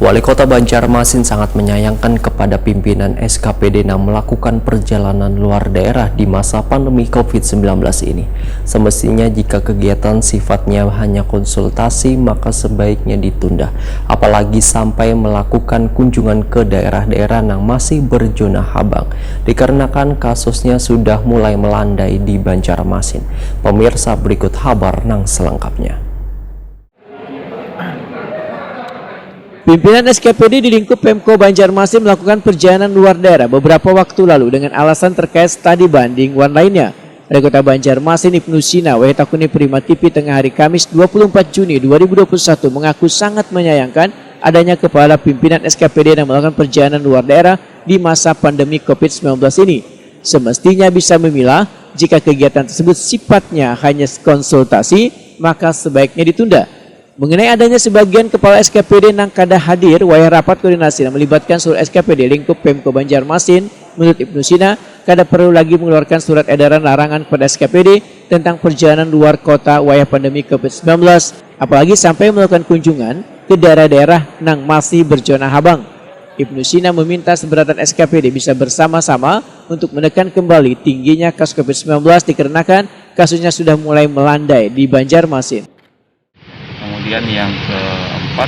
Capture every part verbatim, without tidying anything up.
Wali Kota Banjarmasin sangat menyayangkan kepada pimpinan S K P D yang melakukan perjalanan luar daerah di masa pandemi covid sembilan belas ini. Semestinya jika kegiatan sifatnya hanya konsultasi, maka sebaiknya ditunda. Apalagi sampai melakukan kunjungan ke daerah-daerah yang masih berzona habang, dikarenakan kasusnya sudah mulai melandai di Banjarmasin. Pemirsa, berikut habar nang selengkapnya. Pimpinan S K P D di lingkup Pemko Banjarmasin melakukan perjalanan luar daerah beberapa waktu lalu dengan alasan terkait studi banding wan lainnya. Wali Kota Banjarmasin Ibnu Sina, wayah takuni Prima T V tengah hari Kamis dua puluh empat Juni dua ribu dua puluh satu, mengaku sangat menyayangkan adanya kepala pimpinan S K P D yang melakukan perjalanan luar daerah di masa pandemi covid sembilan belas ini. Semestinya bisa memilah, jika kegiatan tersebut sifatnya hanya konsultasi, maka sebaiknya ditunda. Mengenai adanya sebagian kepala S K P D nang kada hadir wayah rapat koordinasi yang melibatkan seluruh S K P D lingkup Pemko Banjarmasin, menurut Ibnu Sina, kada perlu lagi mengeluarkan surat edaran larangan kepada S K P D tentang perjalanan luar kota wayah pandemi covid sembilan belas, apalagi sampai melakukan kunjungan ke daerah-daerah nang masih berzona habang. Ibnu Sina meminta seberatan S K P D bisa bersama-sama untuk menekan kembali tingginya kasus covid sembilan belas dikarenakan kasusnya sudah mulai melandai di Banjarmasin. Kemudian yang keempat,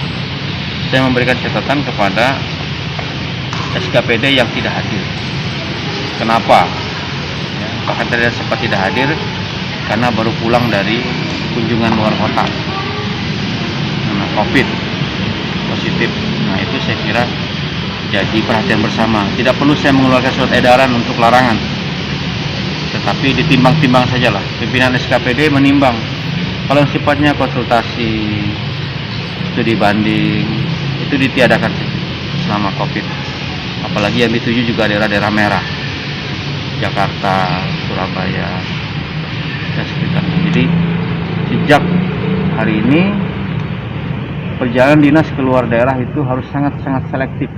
saya memberikan catatan kepada S K P D yang tidak hadir. Kenapa? Ya, bahkan tadi sempat tidak hadir karena baru pulang dari kunjungan luar kota karena covid positif. Nah, itu saya kira jadi perhatian bersama. Tidak perlu saya mengeluarkan surat edaran untuk larangan, tetapi ditimbang-timbang sajalah. Pimpinan S K P D menimbang. Kalau yang sifatnya konsultasi, studi banding, itu ditiadakan selama covid. Apalagi yang dituju juga daerah-daerah merah, Jakarta, Surabaya, dan sekitarnya. Jadi sejak hari ini, perjalanan dinas ke luar daerah itu harus sangat-sangat selektif.